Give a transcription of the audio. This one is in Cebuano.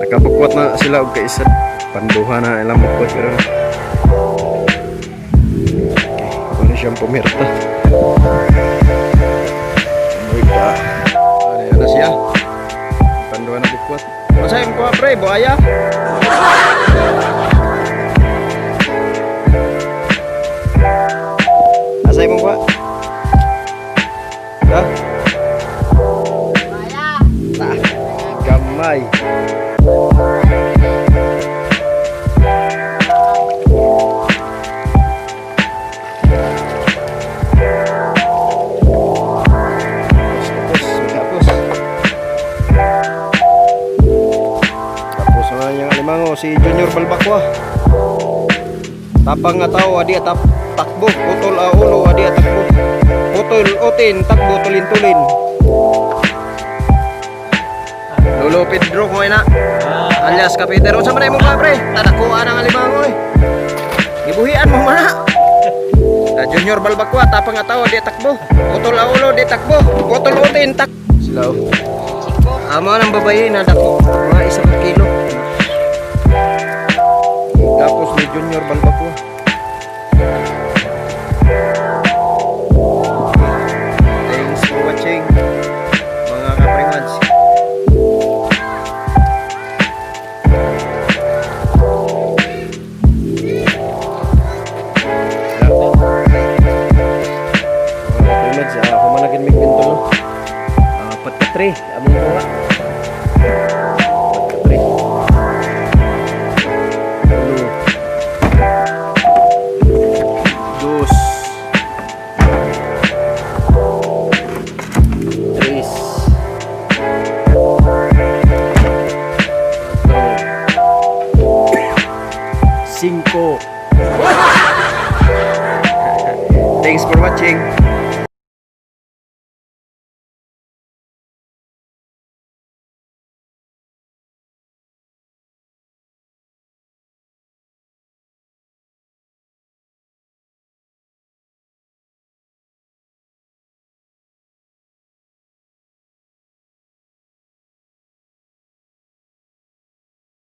Nakabukwat na sila og kaisa. Panduha na ilang bukwat karon. Okay, wala siyang pumirta. Uy ka. Ano na siya? Panduha na bukwat. Unsa imong kuha, pre? Buaya? Asa imong kuha? Ha? Ta. Gamay. Tapos, tapos. Tapos na yung alimango, si Junior Balbakwa. Tapang nga tao, adi atap takbo, putol a ulo, adi takbo. Putol otin, takbo tulin-tulin. Lolo Pedro ko na. Alias ka Peter, unsa man imong pre? Tadakuan ang alimango eh. Gibuhian mo man na. Ah, Junior Balbakwa, tapang nga tao, di takbo. Putol a ulo, di takbo. Putol otin, tak. Sila oh. Amo nang babaye na dako, mga 1 ka kilo. Tapos ni Junior Balbakwa. Thanks for watching, mga kaprimads. Mga kaprimads, humanagin mig pinto no. 4 ka 3, among kuha. 4 ka 3. Uno. Dos. Tres. Cuatro. Cinco. Thanks for watching.